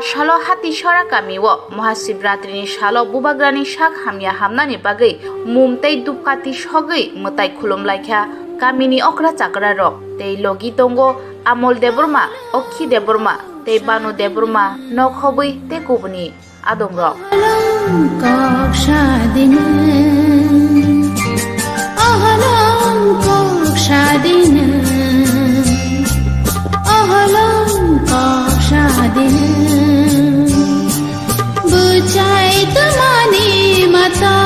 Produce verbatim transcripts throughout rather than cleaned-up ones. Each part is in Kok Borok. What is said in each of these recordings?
Salo Hatisora kamio Mohasibratrini salo bubagrani sak hamya hamnani bagwi mum tei dupkati sogwi mwtai khulumlaikha kamini okra chakrarok tei logi tongo Amol Debbarma, Okhi Debbarma tei Banu Debbarma nokhobwi tei kubuni adongrok. Kok sadina, oholong kok sadina, oholong kok sadina. Bwchai twmani mata,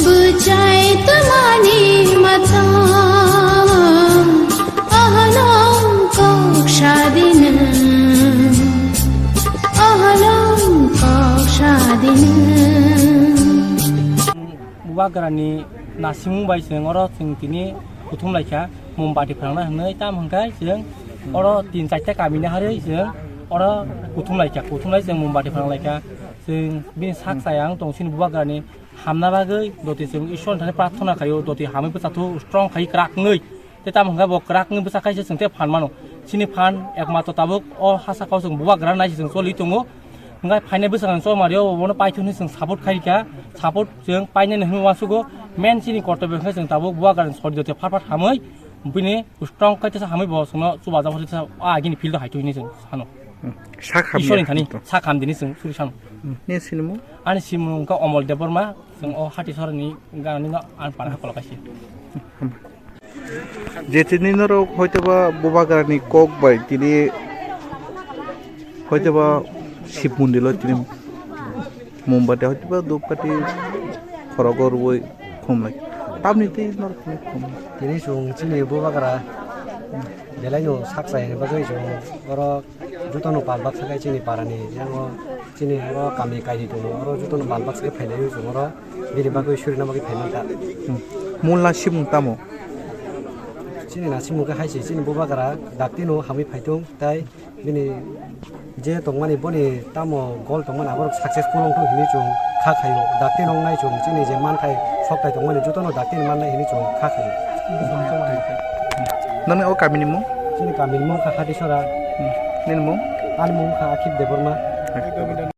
bwchai twmani mata. Oholong kok sadina, oholong kok sadina. Bubagrani nasimung bai chwng oro chwng tini kuthum laikha, mombati phrangna hwnwi, tam hwnkhe chwng oro tin charta kamini harwi chwng oro kuthum laikha, kuthum lai chwng mombati phrang laikha. Chwng bini sak chayang tong chini bubagrani hamna bagwi doti chwng Ishwar thani prarthana khaio, doti hamwi bwchathu strong khai kwrak wngwi. Tei tamo hwnkhe bo kwrak wngwi bwsa khaisa chwng tei phan mano. Chini phan ekmatro tabuk o ha sakao chwng bubagra nai se chwng choli tongo. Hwnkhe phainai bwsakni chormario bono paithakni chwng support khai rikha. Support chwng painani hwnwi uansugo. Main chini kortobyo hwnkhe chwng tabuk bubagrani sori doti phat phat hamwi bini strong khai tesa hamwi bo chwngno chubaja pha tesa a agini field o hai thwini chwng sano. Sak hamya. Ishwarni thani sak ham dini chwng suri sano. Hmm. Nini sinimung? Ani simung wngkha Omol Debbarma, chwng o Hatisorani ganani no ang para hakolok kaisa. Je tini norok hoitoba bubagrani kok bai tini hoitoba Shib mondilo tini mombati hoitoba dhupkati khorogo rwui khumlai. Tamni tei norok khumlai. Tini chwng chini bubagra belaino sak chayani bagwi chwng oro jotono pal baksa khe chini parani yango chini oro kami kainwi tongo, oro jotono pal baksa khe phailaiwi chwng oro bini bagwi surina bagwi phaimanta. Hmm. Mula simung tamo? Chini nasimung khe hai se, chini bubagra daktino hamwi phaitung tei bini je tongmani boni tamo goal tongmani aborok successful wngthung hinwi chwng kha khaio. Dakti nongnai chwng chini je manthai sokthai tongmani jotono dakti mannai hinwi chwng kha khaio. Nani o kamini mung? Chini kamini mung kha Khatisora. Hmm. Nini mung? Ani mung kha Akhil Debbarma.